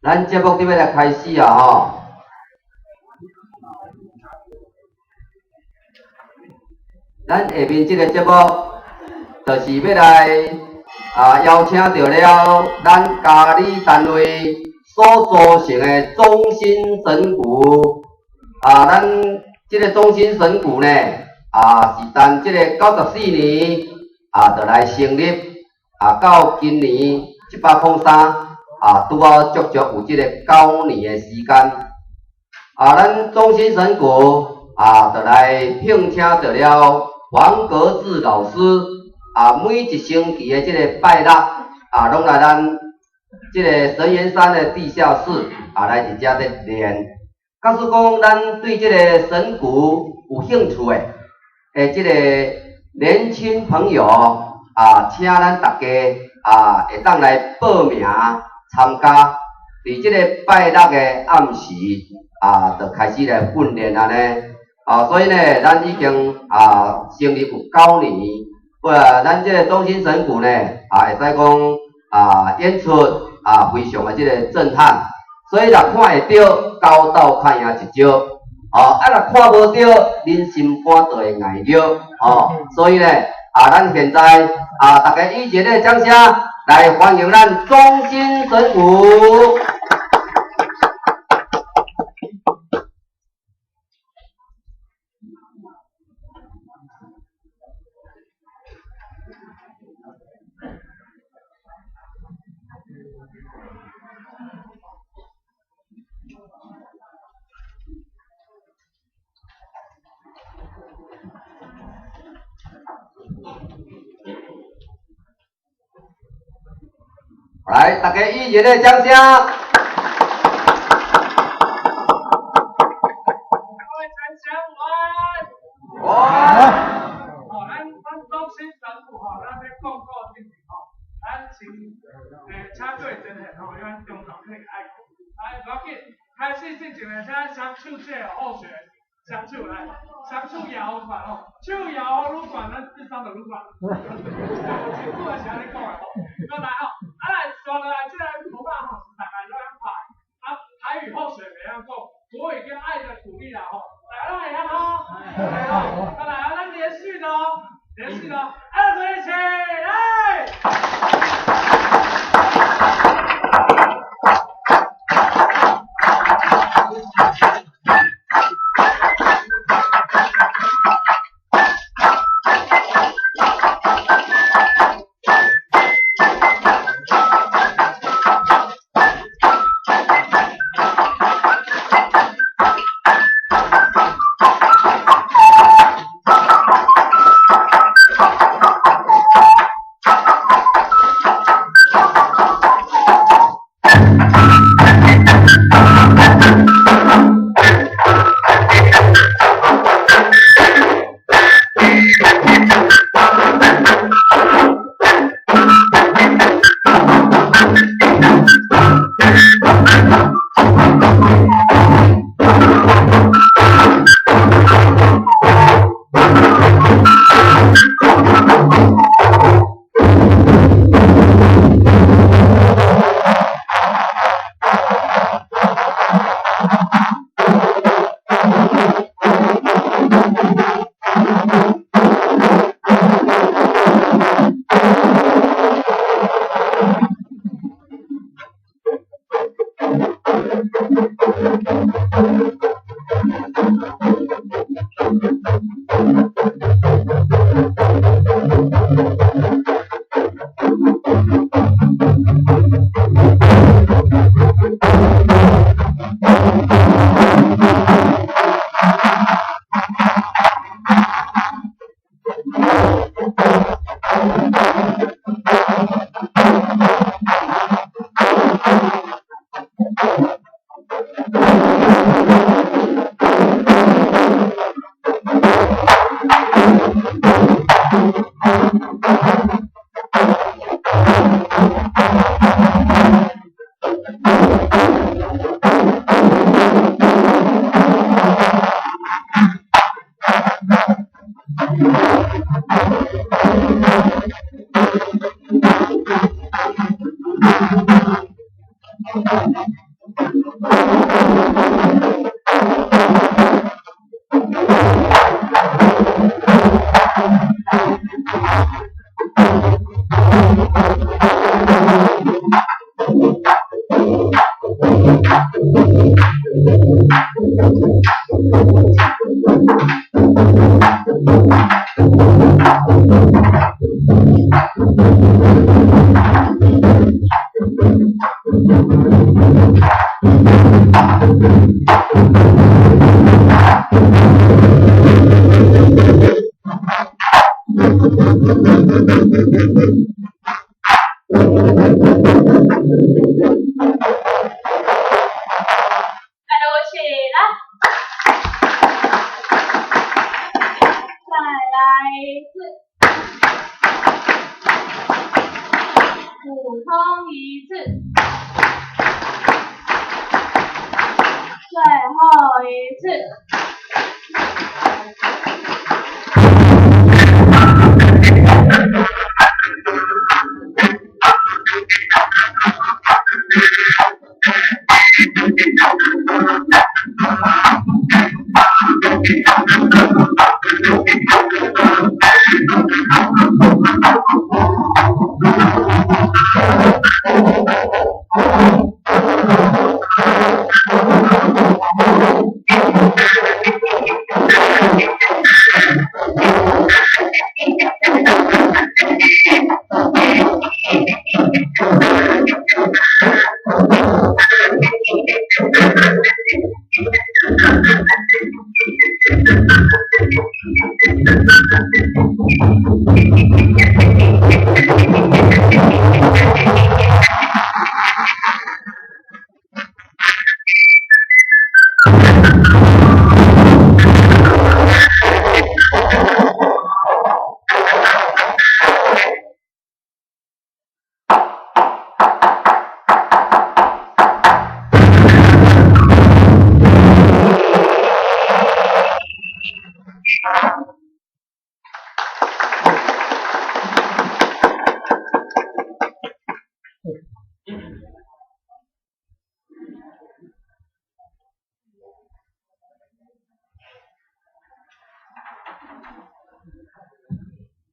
咱節目就欲來開始啊吼！咱下面這个節目，就是欲來邀請著了咱嘉里單位所組成的中心神鼓啊，咱這个中心神鼓呢，是從這个94年就來成立，到今年103，拄好足足有這个9年的時間。咱中心神鼓就來聘請著了黃格志老師，每一星期的這个拜六，攏來咱這个神元山的地下室，來佇遮咧練。假使講咱對這个神鼓有興趣的，這个年輕朋友，請咱大家會當來報名參加，佇這个拜六的暗時，就開始來訓練按呢。所以呢，咱已經成立有9年，不，咱這个中心神鼓呢，會使講演出非常的這个震撼。所以若看會著，交鬥較贏一招；若看無著，恁心肝就會硬著。所以呢，咱現在大家以熱烈掌聲來歡迎咱中心神鼓。來，大家以熱烈掌聲。各位掌聲晚安。吼，咱中心神鼓吼，咱欲廣告進去吼，咱先請做前線吼，因為咱中晝肯定愛困。來，無要緊，開始進前呢，請雙手這個候選，雙手來，雙手搖懸吼，手搖愈懸，咱智商就愈懸。真久的是按呢講的吼，閣來吼，來，紲落來這个鼓仔吼，是大家攏曉拍的，台語候選袂曉講，國語叫愛的鼓勵啦吼，大家攏會曉吼，會吼，閣來啊，咱連續的哦，連續的哦，愛的鼓勵起來。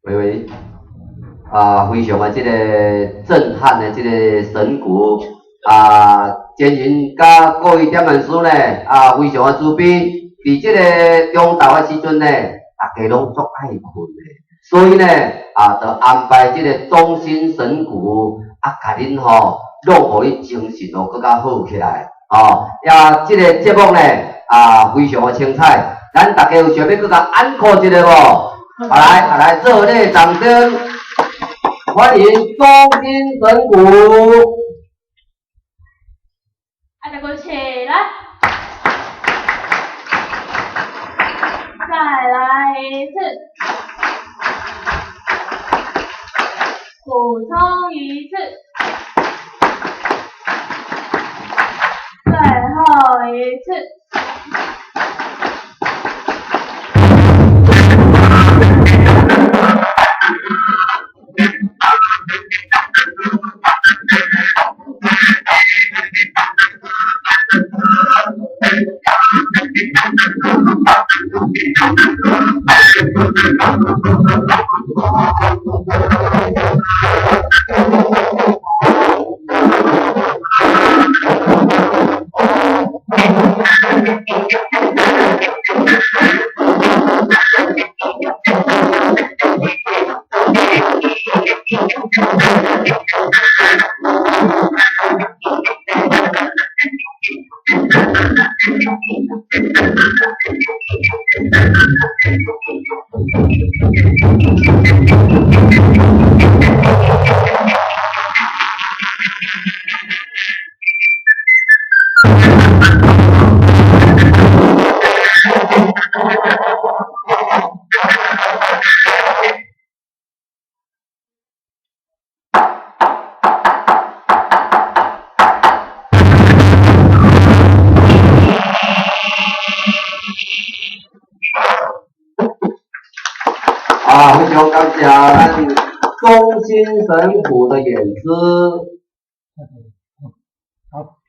喂喂，啊，非常的這個震撼的這個神鼓啊，前人佮各位點按師呢，啊，非常的慈悲，佇這個中晝的時陣呢，大家攏足愛睏的，所以呢，啊，就安排這個中心神鼓啊，共恁吼，弄予你精神哦，閣較好起來，哦，呀，這個節目呢，啊，非常的精彩，咱大家有想欲閣共安可一下無？來，來，熱烈掌聲，歡迎中心神鼓。大家起來，再來一次，補充一次，最後一次。啊，非常感謝咱中心神鼓的演出。好。